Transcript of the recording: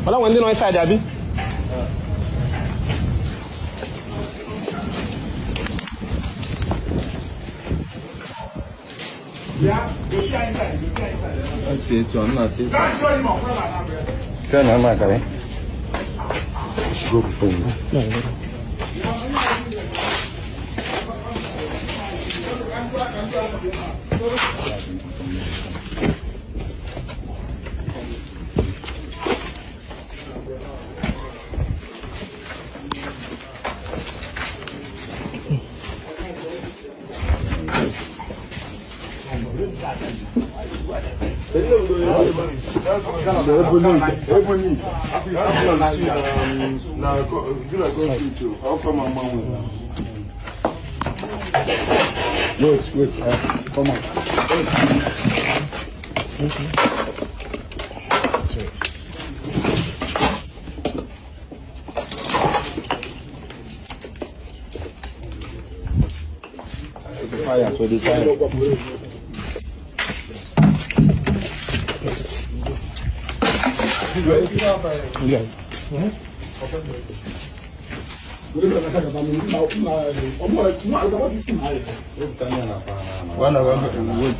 Wala nwe ndị nọ inside abi? Si etu a nna si etu a na ama akara. Wait, wait, come on. Fire, so the fire. One, one, wait.